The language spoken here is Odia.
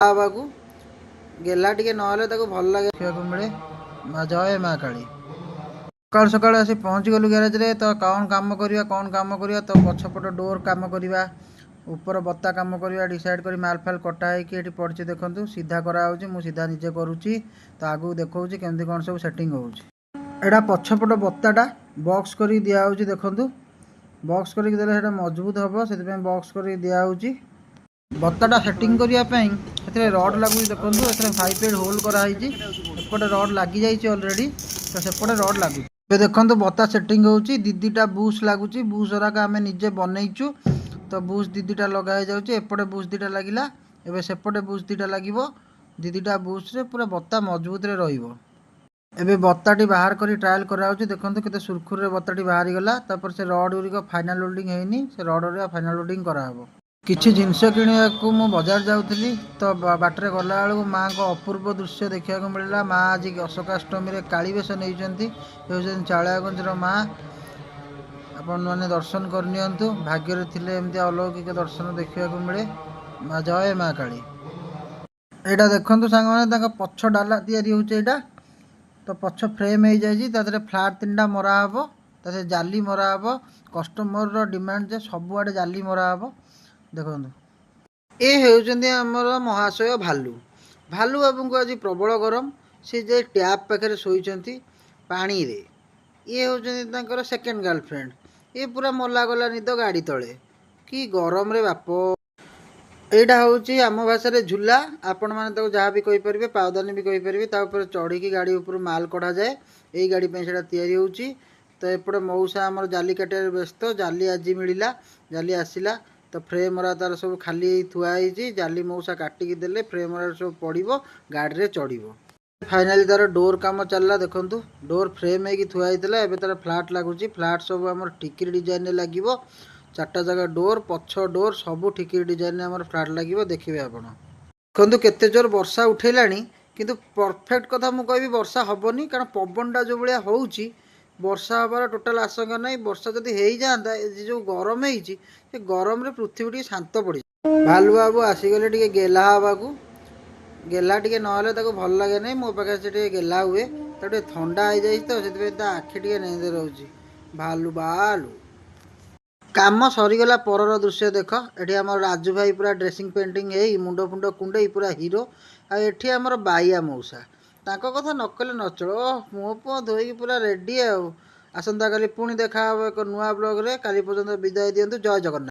ହେବାକୁ ଗେହ୍ଲା ଟିକେ ନହେଲେ ତାକୁ ଭଲ ଲାଗେ। ଦେଖିବାକୁ ମିଳେ ମା, ଜୟ ମା କାଳୀ। ସକାଳୁ ସକାଳୁ ଆସି ପହଞ୍ଚିଗଲୁ ଗ୍ୟାରେଜରେ। ତ କ'ଣ କାମ କରିବା, କ'ଣ କାମ କରିବା? ତ ପଛପଟ ଡୋର୍ କାମ କରିବା, ଉପର ବତା କାମ କରିବା ଡିସାଇଡ଼୍ କରି ମାଲ ଫାଲ କଟା ହେଇକି ଏଠି ପଡ଼ିଛି। ଦେଖନ୍ତୁ, ସିଧା କରାହେଉଛି। ମୁଁ ସିଧା ନିଜେ କରୁଛି। ତ ଆଗକୁ ଦେଖାଉଛି କେମିତି କ'ଣ ସବୁ ସେଟିଂ ହେଉଛି। ଏଇଟା ପଛପଟ ବତାଟା ବକ୍ସ କରିକି ଦିଆହେଉଛି। ଦେଖନ୍ତୁ, ବକ୍ସ କରିକି ଦେଲେ ସେଇଟା ମଜବୁତ ହେବ, ସେଥିପାଇଁ ବକ୍ସ କରିକି ଦିଆହେଉଛି। ବତାଟା ସେଟିଂ କରିବା ପାଇଁ ସେଥିରେ ରଡ଼୍ ଲାଗୁଛି। ଦେଖନ୍ତୁ, ଏଥିରେ 5 ଫିଟ୍ ହୋଲ୍ କରାହେଇଛି। ଏପଟେ ରଡ଼୍ ଲାଗିଯାଇଛି ଅଲରେଡ଼ି, ତ ସେପଟେ ରଡ଼୍ ଲାଗୁଛି। ଏବେ ଦେଖନ୍ତୁ, ବତା ସେଟିଂ ହେଉଛି। ଦୁଇ ଦୁଇଟା ବୁସ୍ ଲାଗୁଛି। ବୁସ୍ ଗୁରାକ ଆମେ ନିଜେ ବନେଇଛୁ। ତ ବୁସ୍ ଦୁଇ ଦୁଇଟା ଲଗା ହେଇଯାଉଛି। ଏପଟେ ବୁସ୍ ଦୁଇଟା ଲାଗିଲା, ଏବେ ସେପଟେ ବୁସ୍ ଦୁଇଟା ଲାଗିବ। ଦୁଇ ଦୁଇଟା ବୁସ୍ରେ ପୁରା ବତା ମଜବୁତରେ ରହିବ। ଏବେ ବତାଟି ବାହାର କରି ଟ୍ରାଏଲ୍ କରାହେଉଛି। ଦେଖନ୍ତୁ, କେତେ ସୁରୁଖୁରୁରେ ବତାଟି ବାହାରିଗଲା। ତାପରେ ସେ ରଡ଼୍ ଗୁଡ଼ିକ ଫାଇନାଲ୍ ୱେଲ୍ଡିଂ ହେଇନି, ସେ ରଡ଼୍ ଗୁଡ଼ିକ ଫାଇନାଲ୍ ୱେଲ୍ଡିଂ କରାହେବ। କିଛି ଜିନିଷ କିଣିବାକୁ ମୁଁ ବଜାର ଯାଉଥିଲି, ତ ବାଟରେ ଗଲାବେଳକୁ ମାଆଙ୍କ ଅପୂର୍ବ ଦୃଶ୍ୟ ଦେଖିବାକୁ ମିଳିଲା। ମା ଆଜି ଅଶୋକାଷ୍ଟମୀରେ କାଳୀ ବେଶ ନେଇଛନ୍ତି। ହେଉଛନ୍ତି ଚାଳିଆଗଞ୍ଜର ମା। ଆପଣମାନେ ଦର୍ଶନ କରିନିଅନ୍ତୁ। ଭାଗ୍ୟରେ ଥିଲେ ଏମିତି ଅଲୌକିକ ଦର୍ଶନ ଦେଖିବାକୁ ମିଳେ। ମା, ଜୟ ମା କାଳୀ। ଏଇଟା ଦେଖନ୍ତୁ ସାଙ୍ଗମାନେ, ତାଙ୍କ ପଛ ଡାଲା ତିଆରି ହେଉଛି ଏଇଟା। ତ ପଛ ଫ୍ରେମ୍ ହେଇଯାଇଛି, ତା ଦେହରେ ଫ୍ଲାଟ୍ ତିନିଟା ମରା ହେବ, ତା ଦେହରେ ଜାଲି ମରା ହେବ। କଷ୍ଟମରର ଡିମାଣ୍ଡ ଯେ ସବୁଆଡ଼େ ଜାଲି ମରା ହେବ। ଦେଖନ୍ତୁ, ଏ ହେଉଛନ୍ତି ଆମର ମହାଶୟ ଭାଲୁ। ଭାଲୁ ବାବୁଙ୍କୁ ଆଜି ପ୍ରବଳ ଗରମ। ସେ ଯାଇ ଟ୍ୟାପ୍ ପାଖରେ ଶୋଇଛନ୍ତି ପାଣିରେ। ଇଏ ହେଉଛନ୍ତି ତାଙ୍କର ସେକେଣ୍ଡ ଗାର୍ଲଫ୍ରେଣ୍ଡ। ଇଏ ପୁରା ମଲା ଗଲା ନିଦ ଗାଡ଼ି ତଳେ। କି ଗରମରେ ବାପ! ଏଇଟା ହେଉଛି ଆମ ଭାଷାରେ ଝୁଲା। ଆପଣମାନେ ତାକୁ ଯାହା ବି କହିପାରିବେ, ପାଉଦାନୀ ବି କହିପାରିବେ। ତା ଉପରେ ଚଢ଼ିକି ଗାଡ଼ି ଉପରୁ ମାଲ କଢ଼ାଯାଏ। ଏଇ ଗାଡ଼ି ପାଇଁ ସେଇଟା ତିଆରି ହେଉଛି। ତ ଏପଟେ ମଉସା ଆମର ଜାଲି କାଟିବାରେ ବ୍ୟସ୍ତ। ଜାଲି ଆଜି ମିଳିଲା, ଜାଲି ଆସିଲା। ତ ଫ୍ରେମ୍ ଗୁରା ତାର ସବୁ ଖାଲି ହେଇ ଥୁଆ ହେଇଛି। ଜାଲି ମଉସା କାଟିକି ଦେଲେ ଫ୍ରେମ୍ ଗୁରା ସବୁ ପଡ଼ିବ, ଗାଡ଼ିରେ ଚଢ଼ିବ। ଫାଇନାଲି ତାର ଡୋର୍ କାମ ଚାଲିଲା। ଦେଖନ୍ତୁ, ଡୋର୍ ଫ୍ରେମ୍ ହେଇକି ଥୁଆ ହେଇଥିଲା, ଏବେ ତାର ଫ୍ଲାଟ୍ ଲାଗୁଛି। ଫ୍ଲାଟ୍ ସବୁ ଆମର ଠିକିରି ଡିଜାଇନରେ ଲାଗିବ। ଚାରିଟା ଜାଗା ଡୋର୍, ପଛ ଡୋର୍ ସବୁ ଠିକିରି ଡିଜାଇନରେ ଆମର ଫ୍ଲାଟ୍ ଲାଗିବ। ଦେଖିବେ ଆପଣ। ଦେଖନ୍ତୁ, କେତେ ଜୋର ବର୍ଷା ଉଠେଇଲାଣି। କିନ୍ତୁ ପରଫେକ୍ଟ କଥା ମୁଁ କହିବି, ବର୍ଷା ହେବନି। କାରଣ ପବନଟା ଯେଉଁ ଭଳିଆ ହେଉଛି, ବର୍ଷା ହେବାର ଟୋଟାଲ୍ ଆଶଙ୍କା ନାହିଁ। ବର୍ଷା ଯଦି ହେଇଯାଆନ୍ତା, ଏ ଯେଉଁ ଗରମ ହେଇଛି, ସେ ଗରମରେ ପୃଥିବୀ ଟିକେ ଶାନ୍ତ ପଡ଼ିଯିବ। ଭାଲୁ ବାବୁ ଆସିଗଲେ ଟିକେ ଗେହ୍ଲା ହେବାକୁ। ଗେହ୍ଲା ଟିକେ ନହେଲେ ତାକୁ ଭଲ ଲାଗେ ନାହିଁ। ମୋ ପାଖରେ ସେ ଟିକେ ଗେହ୍ଲା ହୁଏ। ତାକୁ ଟିକେ ଥଣ୍ଡା ହେଇଯାଇଛି, ତ ସେଥିପାଇଁ ତା ଆଖି ଟିକେ ନେନ୍ଦ ରହୁଛି। ଭାଲୁ ବାଲୁ। କାମ ସରିଗଲା ପରର ଦୃଶ୍ୟ ଦେଖ। ଏଠି ଆମର ରାଜୁ ଭାଇ ପୁରା ଡ୍ରେସିଂ ପେଣ୍ଟିଂ ହେଇ, ମୁଣ୍ଡ ଫୁଣ୍ଡ କୁଣ୍ଡେଇ ପୁରା ହିରୋ। ଆଉ ଏଠି ଆମର ବାଇଆ ମଉସା, ତାଙ୍କ କଥା ନ କଲେ ନ ଚଳ। ମୁହଁ ଫୁହଁ ଧୋଇକି ପୁରା ରେଡ଼ି। ଆଉ ଆସନ୍ତାକାଲି ପୁଣି ଦେଖା ହେବ ଏକ ନୂଆ ବ୍ଲଗ୍ରେ। କାଲି ପର୍ଯ୍ୟନ୍ତ ବିଦାୟ ଦିଅନ୍ତୁ। ଜୟ ଜଗନ୍ନାଥ।